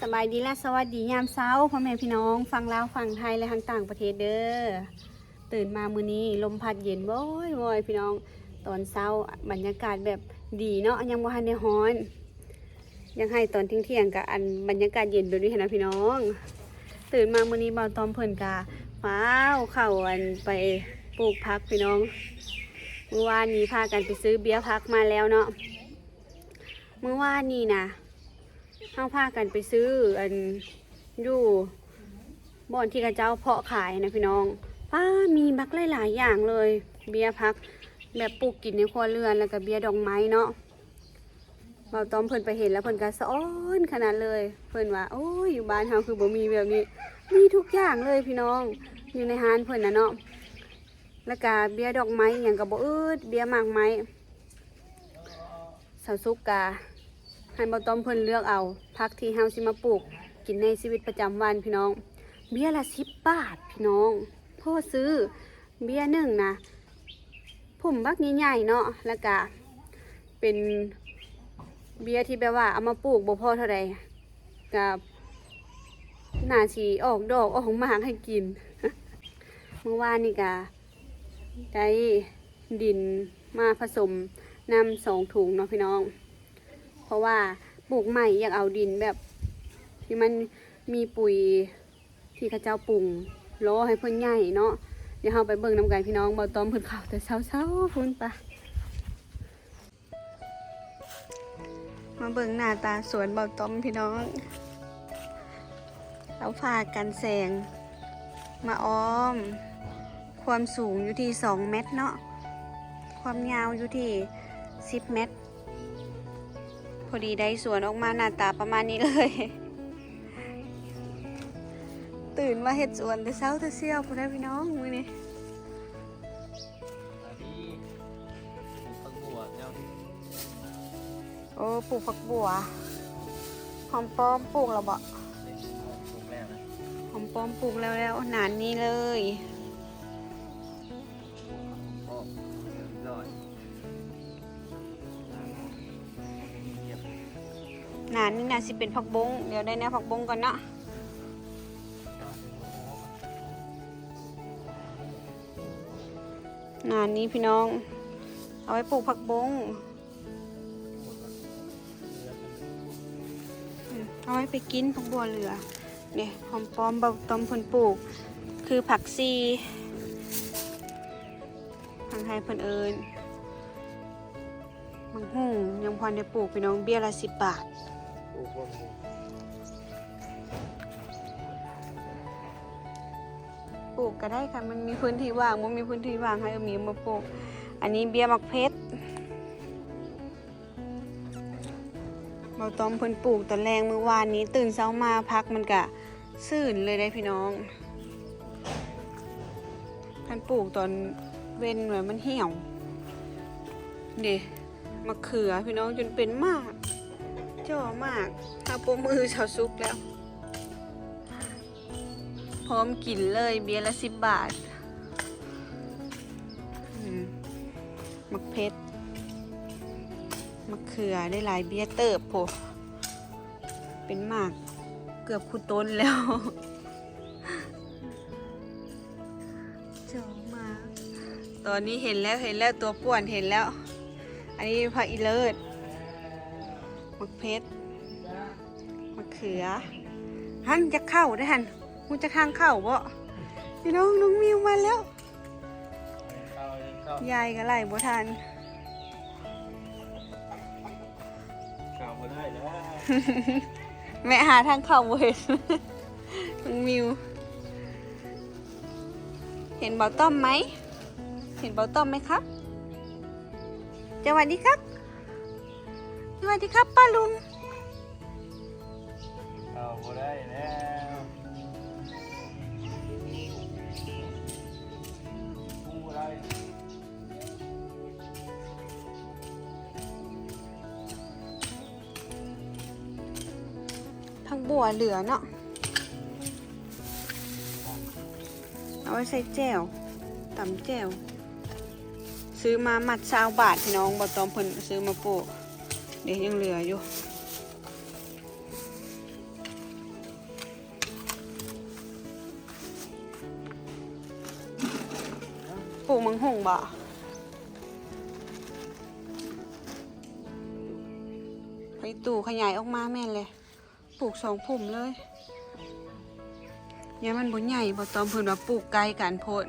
ສະບາຍດີ ແລະ ສະຫວັດດີຍາມເຊົ້າ ພໍ່ແມ່ພີ່ນ້ອງຝັ່ງລາວ ຝັ່ງໄທ ແລະ ທາງຕ່າງປະເທດເດີ້. ຕື່ນມາມື້ນີ້ລົມພັດເຢັນວອຍໆ ພີ່ນ້ອງ. ຕອນເຊົ້າບັນຍາກາດແບບດີເນາະ ຍັງບໍ່ທັນໄດ້ຮ້ອນ. ຢາກໃຫ້ຕອນທ່ຽງໆ ກະອັນບັນຍາກາດເຢັນແບບນີ້ຫັ້ນນະພີ່ນ້ອງ. ຕື່ນມາມື້ນີ້ບ່າວຕ້ອມເພິ່ນກະຟ້າວເຂົ້າອັນໄປປູກຜັກພີ່ນ້ອງ. ມື້ວານນີ້ພາກັນໄປຊື້ເບ້ຍຜັກມາແລ້ວເນາະ. ມື້ວານນີ້ນະ ເຮົາພາກັນໄປຊື້ອັນ ຢູ່ບ່ອນທີ່ເຂົາເຈົ້າເພາະຂາຍນະພີ່ນ້ອງ. ປ້າ ມີບັກຫຼາຍໆຢ່າງເລີຍ ເບ້ຍຜັກແບບປູກກິນໃນຄົວເຮືອນ ແລ້ວກະເບ້ຍດອກໄມ້ເນາະ. ບ່າວຕ້ອມເພິ່ນໄປເຫັນແລ້ວເພິ່ນກະສະອອນຂະໜາດເລີຍ. ເພິ່ນວ່າ ໂອ້ຍ ຢູ່ບ້ານເຮົາຄືບໍ່ມີແບບນີ້. ມີທຸກຢ່າງເລີຍພີ່ນ້ອງ ຢູ່ໃນຮ້ານເພິ່ນນະເນາະ. ແລ້ວກະເບ້ຍດອກໄມ້ອີ່ຫຍັງກະບໍ່ອຶດ ເບ້ຍໝາກໄມ້. ສາວສຸກກະໃຫ້ບ່າວຕ້ອມເພິ່ນເລືອກເອົາຜັກທີ່ເຮົາຊິມາປູກກິນໃນຊີວິດປະຈຳວັນພີ່ນ້ອງ. ເບ້ຍລະສິບບາດພີ່ນ້ອງ. ພໍຊື້ເບ້ຍໜຶ່ງນະ ພຸ້ມບັກໃຫຍ່ໆເນາະ. ແລ້ວກະເປັນເບ້ຍທີ່ແບບວ່າເອົາມາປູກບໍ່ພໍເທົ່າໃດ ກະໜ້າຊິອອກດອກອອກໝາກໃຫ້ກິນ. ມື້ວານນີ້ກະ ໄດ້ດິນມາຜະສົມນ້ຳສອງຖົງເນາະພີ່ນ້ອງ. ເພາະວ່າປູກໃໝ່ ຢາກເອົາດິນແບບທີ່ມັນມີປຸ໋ຍທີ່ເຂົາເຈົ້າປຸງລໍໃຫ້ເພິ່ນໃຫຍ່ເນາະ. ດຽວເຮົາໄປເບິ່ງນຳກັນພີ່ນ້ອງ. ບ່າວຕ້ອມເພິ່ນເຂົ້າແຕ່ເຊົ້າໆພຸ້ນປະ. ມາເບິ່ງໜ້າຕາສວນບ່າວຕ້ອມພີ່ນ້ອງ. ເອົາຜ້າກັນແສງມາອ້ອມ. ຄວາມສູງຢູ່ທີ່ສອງແມັດເນາະ. ຄວາມຍາວຢູ່ທີ່ສິບແມັດ. ພໍດີໄດ້ສວນອອກມາໜ້າຕາປະມານນີ້ເລີຍ. ຕື່ນມາເຮັດສວນແຕ່ເຊົ້າແຕ່ສ່ຽວພຸ້ນນະພີ່ນ້ອງມື້ນີ້. ອັນນີ້ປູກຜັກບົວເຈົ້າ. ໂອ້ ປູກຜັກບົວ. ຫອມປ້ອມປູກແລ້ວບໍ? ແມ່ນ ປູກແລ້ວນະ. ຫອມປ້ອມປູກແລ້ວໆ ໜານນີ້ເລີຍ. ຫອມປ້ອມ ເອີ ດອຍ. ໜານນີ້ໜ້າຊິເປັນຜັກບົ້ງ. ດຽວໄດ້ແນວຜັກບົ້ງກ່ອນເນາະ. ໜານນີ້ພີ່ນ້ອງ ເອົາໄວ້ປູກຜັກບົ້ງ. ອືມ ເອົາໄວ້ໄປກິນ ຜັກບົວເຫຼືອ. ນີ້ ຫອມປ້ອມບ່າວຕ້ອມເພິ່ນປູກ ຄືຜັກຊີ ທາງໄທເພິ່ນເອີ້ນ. ໝາກຫຸ່ງຍັງບໍ່ທັນໄດ້ປູກພີ່ນ້ອງ ເບ້ຍລະສິບບາດ. ປູກບໍ່? ປູກກະໄດ້ ຄັນມັນມີພື້ນທີ່ວ່າງ ບໍ່ມີພື້ນທີ່ວ່າງໃຫ້ເອີມີມາປູກ. ອັນນີ້ເບ້ຍໝາກເຜັດ ບ່າວຕ້ອມເພິ່ນປູກຕອນແລງມື້ວານນີ້. ຕື່ນເຊົ້າມາຜັກມັນກະ ຊື່ນເລີຍເດ້ພີ່ນ້ອງ. ຄັນປູກຕອນເວັນແລ້ວມັນຫ່ຽວ. ເດ້ ໝາກເຂືອພີ່ນ້ອງ ຈົນເປັນໝາກ ຈໍ້ໝາກ. ເຮົາປົບມືຊາວສຸກແລ້ວ. ພ້ອມກິນເລີຍ ເບ້ຍລະສິບບາດ. ອືມ ໝາກເຜັດ ໝາກເຂືອ ໄດ້ຫຼາຍເບ້ຍເຕີບໂພ. ເປັນໝາກເກືອບຄູ່ຕົ້ນແລ້ວ. ເຈົ້າມາ ຕອນນີ້ເຫັນແລ້ວ ເຫັນແລ້ວ ຕົວປ່ວນເຫັນແລ້ວ. ອັນນີ້ຜັກອີເລີດ ໝາກເຜັດ ໝາກເຂືອ. ຫັ້ນ ຢາກເຂົ້າເດ້ຫັ້ນ. ຮູ້ຈັກທາງເຂົ້າບໍ່? ພີ່ນ້ອງ ນ້ອງມິວມາແລ້ວ. ເຂົ້າ ເຂົ້າ. ຍາຍກະໄລ່ບໍ່ທັນ. ເຂົ້າບໍ່ໄດ້ແລ້ວ. ແວະຫາທາງເຂົ້າບໍ່ເຫັນ. ນ້ອງມິວ ເຫັນບ່າວຕ້ອມໄໝ? ເຫັນບ່າວຕ້ອມໄໝຄັບ? ສະຫວັດດີຄັບ. ສະຫວັດດີຄັບປ້າລຸງ. ເຂົ້າບໍ່ໄດ້ແລ້ວ. ຜັກບົວເຫຼືອເນາະ ເອົາໄວ້ໃສ່ແຈ່ວ ຕຳແຈ່ວ. ຊື້ມາມັດຊາວບາດ ພີ່ນ້ອງ ບ່າວຕ້ອມເພິ່ນຊື້ມາປູກ. ເດ ຍັງເຫຼືອຢູ່. ປູກໝາກຫຸ່ງບໍ່? ໄປຕູ້ຂະຫຍາຍອອກມາແມ່ນແຫຼະ. ປູກສອງພຸ່ມເລີຍ. ຢ້ານມັນບໍ່ໃຫຍ່ ບໍ່ຕ້ອງ ເພິ່ນວ່າປູກໃກ້ກັນໂພດ.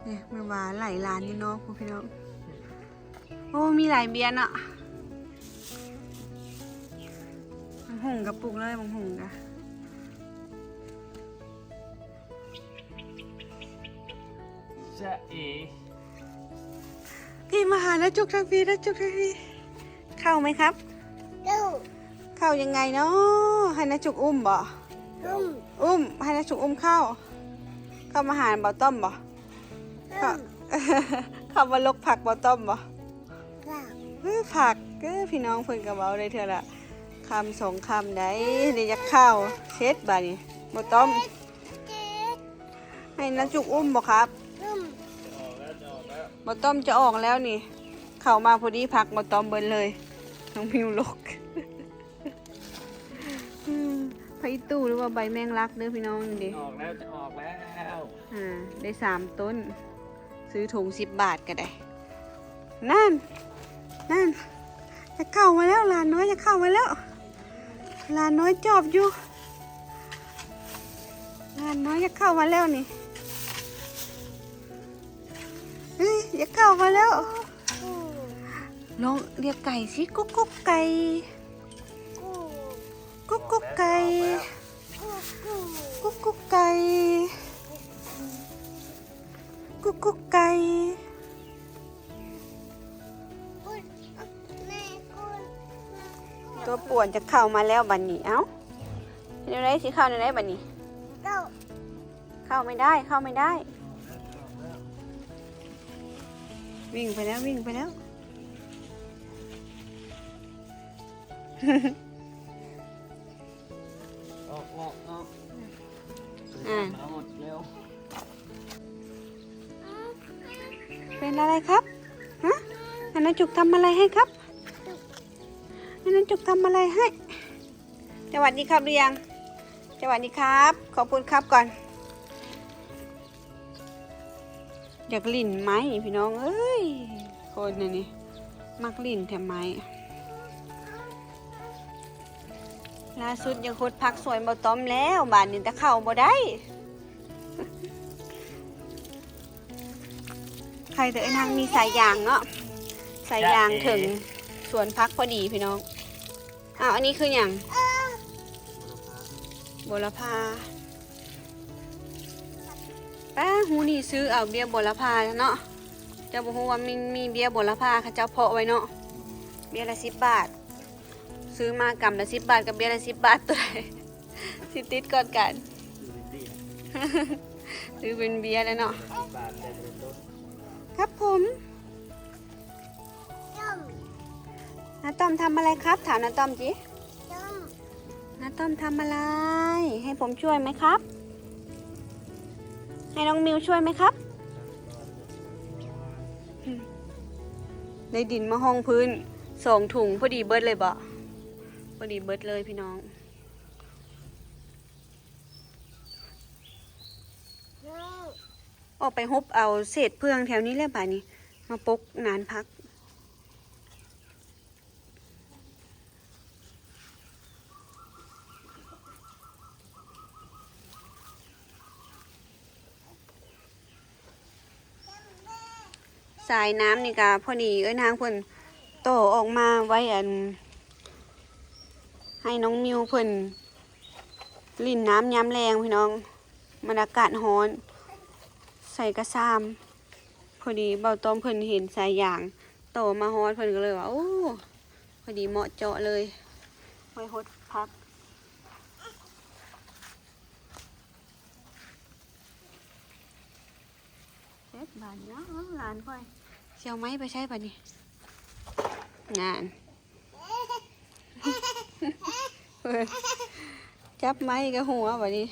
ນີ້ ແມ່ນວ່າຫຼາຍລ້ານຢູ່ເນາະ ພວກພີ່ນ້ອງ. ໂອ້ ມີຫຼາຍເບ້ຍເນາະ. ໝາກຫຸ່ງກະປູກເລີຍ ໝາກຫຸ່ງກະ. ຈະເອ ພີ່ມາຫານ້າຈຸກທາງພີ້ ນ້າຈຸກທາງພີ້. ເຂົ້າໄໝຄັບ? ເຂົ້າ. ເຂົ້າຍັງໄງເນາະ? ໃຫ້ນ້າຈຸກອຸ້ມບໍ່? ອຸ້ມ. ອຸ້ມ ໃຫ້ນ້າຈຸກອຸ້ມເຂົ້າ. ເຂົ້າມາຫາເບົາຕ້ອມບໍ່? ເຂົ້າ. ເຂົ້າມາຫຼົກຜັກເບົາຕ້ອມບໍ່? ຜັກ. ເອີ ຜັກ. ເອີ ພີ່ນ້ອງເພິ່ນກະເວົ້າໄດ້ເທື່ອລະຄຳສອງຄຳໃດ໋. ນີ້ຢາກເຂົ້າ. ເຮັດບາດນີ້ ເບົາຕ້ອມ. ໃຫ້ນ້າຈຸກອຸ້ມບໍ່ຄັບ? ອືມ. ເບົາຕ້ອມຈະອອກແລ້ວນີ້. ເຂົ້າມາພໍດີຜັກເບົາຕ້ອມເບິດເລີຍ. ນ້ອງມິວຫຼົກ. ອືມ ຜັກອີ່ຕູ່ ຫຼືວ່າໃບແມງລັກເດີພີ່ນ້ອງ ນີ້ເດ. ອອກແລ້ວ ຈະອອກແລ້ວ. ອ່າ ໄດ້ສາມຕົ້ນ. ຊື້ຖົງສິບບາດກະໄດ້. ນັ້ນ ນັ້ນ ຈະເຂົ້າມາແລ້ວ ຫຼານນ້ອຍຈະເຂົ້າມາແລ້ວ. ຫຼານນ້ອຍຈອບຢູ່. ຫຼານນ້ອຍຈະເຂົ້າມາແລ້ວນີ້. ເອີຍ ຈະເຂົ້າມາແລ້ວ. ລອງລຽກໄກ່ຊິ ກຸກກຸກໄກ່ ກຸກກຸກໄກ່ ກຸກກຸກໄກ່ ກຸກກຸກໄກ່. ຕົວປ່ວນຈະເຂົ້າມາແລ້ວບັດນີ້. ເອົ້າ ແນວໃດ ຊິເຂົ້າແນວໃດບັດນີ້? ເຂົ້າ ເຂົ້າໄມ່ໄດ້ ເຂົ້າໄມ່ໄດ້. ວິ່ງໄປແລ້ວ ວິ່ງໄປແລ້ວ. ອອກ ອອກ ອອກ. ອ່າ ມາໝົດແລ້ວ. ເປັນອະໄລຄັບ? ຮະ? ອັນນັ້ນຈຸກທຳອະໄລໃຫ້ຄັບ? ອັນນັ້ນຈຸກທຳອະໄລໃຫ້? ສະຫວັດດີຄັບຫຼືຍັງ? ສະຫວັດດີຄັບ ຂອບຄຸນຄັບກ່ອນ. ຢາກຫຼິ້ນໄມ້ພີ່ນ້ອງເອີຍ ຄົນອັນນີ້ມັກຫຼິ້ນແທ້ໄມ້. ລ່າສຸດຢາກຫົດຜັກຊ່ວຍເບົາຕ້ອມແລ້ວ ບາດນີ້ແຕ່ເຂົ້າບໍ່ໄດ້. ໃຜແຕ່ເອີນາງມີສາຍຢາງເນາະ ສາຍຢາງເຖິງສວນຜັກພໍດີພີ່ນ້ອງ. ອ້າວ ອັນນີ້ຄືຫຍັງ? ບົວລະພາ. ປ້າ ຮູ້ນີ້ຊື້ເອົາເບ້ຍບົວລະພາເນາະ. ເຈົ້າບໍ່ຮູ້ວ່າມີ ມີເບ້ຍບົວລະພາ ເຂົາເຈົ້າເພາະໄວ້ເນາະ. ເບ້ຍລະສິບບາດ. ຊື້ມາກຳລະສິບບາດກັບເບ້ຍລະສິບບາດ ໂຕໃດຊິຕິດກ່ອນກັນ? ຊື້ເປັນເບ້ຍແລ້ວເນາະ. ຄັບຜົມ. ນ້າຕ້ອມທຳອະໄລຄັບ? ຖາມນ້າຕ້ອມຈິ. ນ້າຕ້ອມທຳອະໄລ? ໃຫ້ຜົມຊ່ວຍໄໝຄັບ? ໃຫ້ນ້ອງມິວຊ່ວຍໄໝຄັບ? ໄດ້ດິນມາຮອງພື້ນສອງຖົງ ພໍດີເບິດເລີຍເບາະ? ພໍດີເບິດເລີຍພີ່ນ້ອງ. ອອກໄປຮຸບເອົາເສດເຟືອງແຖວນີ້ແຫຼະບາດນີ້ ມາປົກນານຜັກ. ສາຍນ້ຳນີ້ກະພໍດີເອື້ອຍນາງເພິ່ນຕໍ່ອອກມາໄວ້ ອັນ ໃຫ້ນ້ອງມິວເພິ່ນຫຼິ້ນນ້ຳຍາມແລງພີ່ນ້ອງ. ມັນອາກາດຮ້ອນ ໃສ່ກະຊາມ. ພໍດີເບົາຕ້ອມເພິ່ນເຫັນສາຍຢາງຕໍ່ມາຮອດ ເພິ່ນກະເລີຍວ່າ ໂອ້ ພໍດີເໝາະເຈາະເລີຍ ໄວ້ຫົດຜັກ. ເຮັດບາດນີ້ ເອົ້າ ຫຼານຂ້ອຍຊິເອົາໄມ້ໄປໃສບາດນີ້? ນັ້ນ ຈັບໄມ້ກະຫົວບາດນີ້.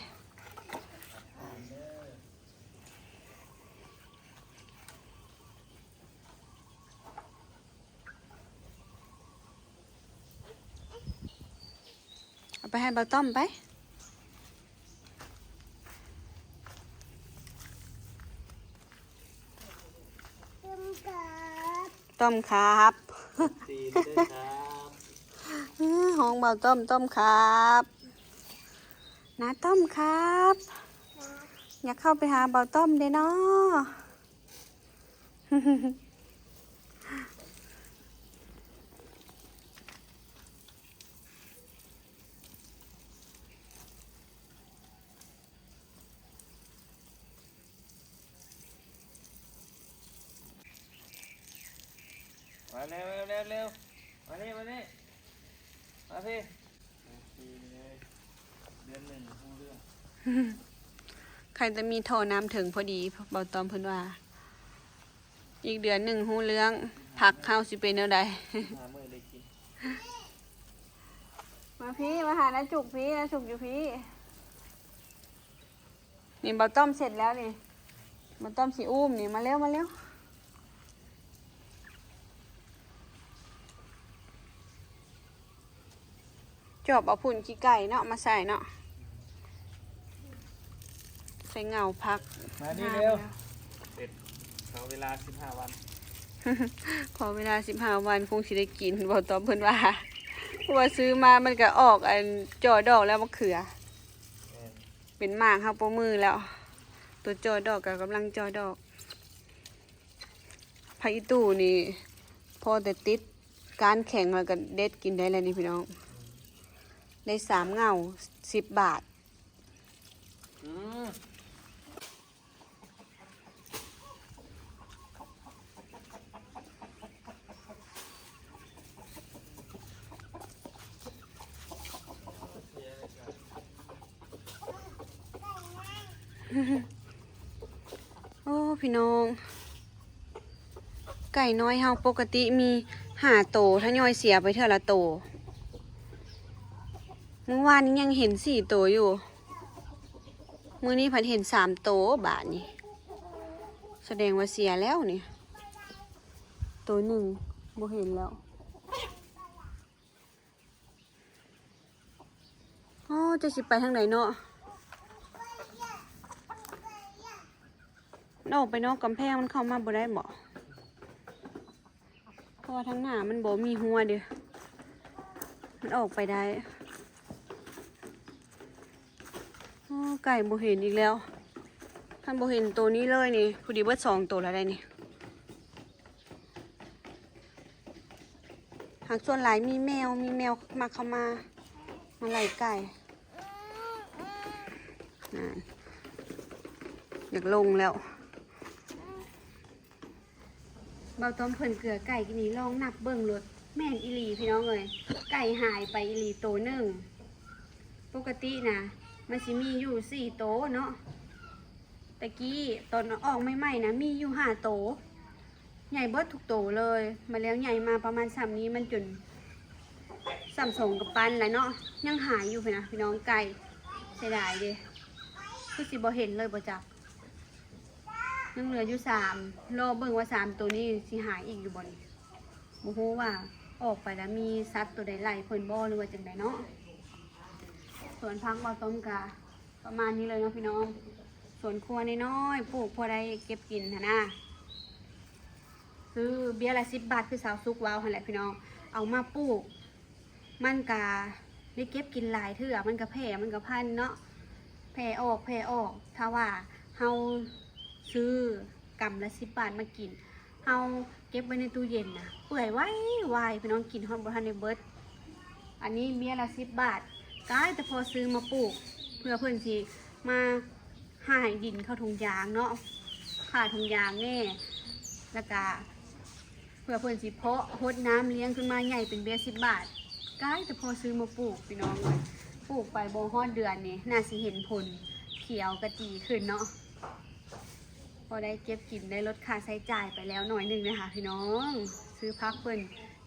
ເ ໄປໃຫ້ບ່າວຕ້ອມໄປ. ຕ້ອມຄັບ ຕີນເດີຄັບ ຮ້ອງບ່າວຕ້ອມ ຕ້ອມຄັບ ນາຕ້ອມຄັບ ຢາກເຂົ້າໄປຫາບ່າວຕ້ອມເດ້ເນາະ. ມາເລັວໆໆ ມານີ້ ມານີ້ ມາພີ້ ໂອເຄເລີຍ ເດືອນໜຶ່ງຮູ້ເລື່ອງ ໃຄແຕ່ມີທໍ່ນ້ຳເຖິງພໍດີ ບ່າວຕ້ອມເພິ່ນວ່າ ອີກເດືອນໜຶ່ງຮູ້ເລື່ອງ ຜັກເຮົາຊິເປັນແນວໃດ. ມາພີ້ ມາຫານ້າຈຸກພີ້ ນ້າຈຸກຢູ່ພີ້. ນີ້ບ່າວຕ້ອມເສັດແລ້ວນີ້ ບ່າວຕ້ອມຊິອູ້ມນີ້ ມາເລັວ ມາເລັວ ຈອບເອົາຝຸ່ນຂີ້ໄກ່ເນາະ ມາໃສ່ເນາະ ໃສ່ເຫງົ້າຜັກ ມານີ້ເລັວ ເສັດ ຂໍເວລາສິບຫ້າວັນ ຂໍເວລາສິບຫ້າວັນ ຄົງຊິໄດ້ກິນ ບ່າວຕ້ອມເພິ່ນວ່າ ເພາະວ່າຊື້ມາມັນກະອອກ ອັນ ຈໍ່ດອກແລ້ວ ບັກເຂືອ ແມ່ນ ເປັນໝາກເຮົາປົບມືແລ້ວ ໂຕຈໍ່ດອກກະກຳລັງຈໍ່ດອກ ຜັກອີ່ຕູ່ນີ້ ພໍແຕ່ຕິດກ້ານແຂງແລ້ວກະເດັດກິນໄດ້ແລ້ວນີ້ພີ່ນ້ອງ ໄດ້ສາມເຫງົ້າ ສິບບາດ ອືມ. ໂອ້ ພີ່ນ້ອງ ໄກ່ນ້ອຍເຮົາປົກກະຕິມີຫ້າໂຕ ທະຍອຍເສຍໄປເທື່ອລະໂຕ ມື້ວານນີ້ຍັງເຫັນສີ່ໂຕຢູ່ ມື້ນີ້ພັດເຫັນສາມໂຕ ບາດນີ້ ສະແດງວ່າເສຍແລ້ວນີ້ ໂຕໜຶ່ງບໍ່ເຫັນແລ້ວ. ອໍ ຈັກຊິໄປທາງໃດເນາະ ມັນອອກໄປນອກກຳແພງ ມັນເຂົ້າມາບໍ່ໄດ້ບໍ? ເພາະວ່າທາງໜ້າມັນບໍ່ມີຮົ້ວເດ້ ມັນອອກໄປໄດ້. ໂອ້ ໄກ່ບໍ່ເຫັນອີກແລ້ວ ຄັນບໍ່ເຫັນໂຕນີ້ເລີຍນີ້ ພໍດີເບິດສອງໂຕແລ້ວໄດ໋ນີ້. ຫາກສ່ວນຫຼາຍມີແມວ ມີແມວມັກເຂົ້າມາ ມາໄລ່ໄກ່ ນັ້ນ ຢາກລົງແລ້ວ. ເບົາຕ້ອມເພິ່ນເກືອໄກ່ນີ້ ລອງນັບເບິ່ງໂລດ ແມ່ນອີ່ຫຼີພີ່ນ້ອງເອີຍ ໄກ່ຫາຍໄປອີ່ຫຼີໂຕໜຶ່ງ. ປົກກະຕິນະ ມັນຊິມີຢູ່ສີ່ໂຕເນາະ ຕະກີ້ຕອນອອກໃໝ່ໆນະ ມີຢູ່ຫ້າໂຕ ໃຫຍ່ເບິດທຸກໂຕເລີຍ. ມາແລ້ວໃຫຍ່ມາປະມານສ່ຳນີ້ ມັນຈົນສ່ຳສອງກຳປັ້ນແລ້ວເນາະ ຍັງຫາຍຢູ່ພຸ້ນນະພີ່ນ້ອງ ໄກ່ ເສຍດາຍເດ້ ຄືຊິບໍ່ເຫັນເລີຍບໍ່ຈັກ. ຍັງເຫຼືອຢູ່ສາມ ລໍເບິ່ງວ່າສາມໂຕນີ້ຊິຫາຍອີກຢູ່ບໍ່ນີ້ ບໍ່ຮູ້ວ່າອອກໄປແລ້ວມີສັດໂຕໃດໄລ່ເພິ່ນບໍ່ ຫຼືວ່າຈັ່ງໃດເນາະ. ສວນຜັກເບົາຕົ້ມກະປະມານນີ້ເລີຍເນາະພີ່ນ້ອງ ສວນຄົວນ້ອຍໆ ປູກພໍໄດ້ເກັບກິນຫັ້ນນະ ຊື້ເບ້ຍລະສິບບາດ ຄືສາວສຸກເວົ້າຫັ້ນແຫຼະພີ່ນ້ອງ ເອົາມາປູກ ມັນກະໄດ້ເກັບກິນຫຼາຍເທື່ອ ມັນກະແຜ່ ມັນກະພັນເນາະ ແຜ່ອອກ ແຜ່ອອກ. ຖ້າວ່າເຮົາຊື້ກຳລະສິບບາດມາກິນ ເຮົາເກັບໄວ້ໃນຕູ້ເຢັນນະ ເປື່ອຍໄວໆ ພີ່ນ້ອງ ກິນຮອດບໍ່ທັນໄດ້ເບິດ. ອັນນີ້ເບ້ຍລະສິບບາດ ກາຍແຕ່ພໍຊື້ມາປູກ ເພື່ອເພິ່ນຊິມາ ຫາຍດິນເຂົ້າຖົງຢາງເນາະ ຂ້າຖົງຢາງແດ່ ແລ້ວກະເພື່ອເພິ່ນຊິເພາະ ຫົດນ້ຳລ້ຽງຂຶ້ນມາໃຫຍ່ເປັນເບ້ຍສິບບາດ ກາຍແຕ່ພໍຊື້ມາປູກພີ່ນ້ອງເອີຍ. ປູກໄປບໍ່ຮອດເດືອນນີ້ ໜ້າຊິເຫັນຜົນຂຽວກະຈີຂຶ້ນເນາະ ພໍໄດ້ເກັບກິນ ໄດ້ລົດຄ່າໃຊ້ຈ່າຍໄປແລ້ວໜ້ອຍໜຶ່ງເດ້ຫາພີ່ນ້ອງ. ຊື້ຜັກເພິ່ນ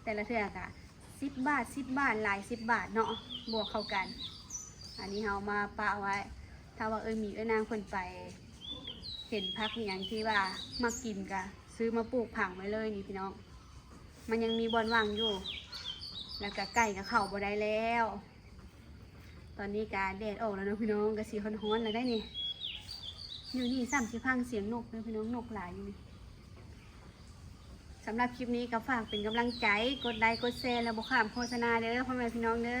ແຕ່ລະເທື່ອກະ ສິບບາດ ສິບບາດ ຫຼາຍສິບບາດເນາະ ບວກເຂົ້າກັນ. ອັນນີ້ເຮົາມາປະໄວ້ ຖ້າວ່າເອື້ອຍໝີເອື້ອຍນາງເພິ່ນໄປເຫັນຜັກອີ່ຫຍັງທີ່ວ່າມັກກິນກະຊື້ມາປູກຝັງໄວ້ເລີຍນີ້ພີ່ນ້ອງ ມັນຍັງມີບ່ອນຫວ່າງຢູ່ ແລ້ວກະໄກ່ກະເຂົ້າບໍ່ໄດ້ແລ້ວ. ຕອນນີ້ກະແດດອອກແລ້ວເນາະພີ່ນ້ອງ ກະຊິຮ້ອນໆແລ້ວໄດ໋ນີ້. ຢູ່ນີ້ຊ້ຳຊິຟັງສຽງນົກເດີພີ່ນ້ອງ ນົກຫຼາຍຢູ່ນີ້. ສຳລັບຄລິບນີ້ກະຝາກເປັນກຳລັງໃຈ ກົດໄລ ກົດແຊ ແລະບໍ່ຂ້າມໂຄສະນາເດີພໍ່ແມ່ພີ່ນ້ອງເດີ.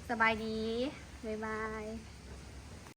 ສະບາຍດີ ບາຍບາຍ.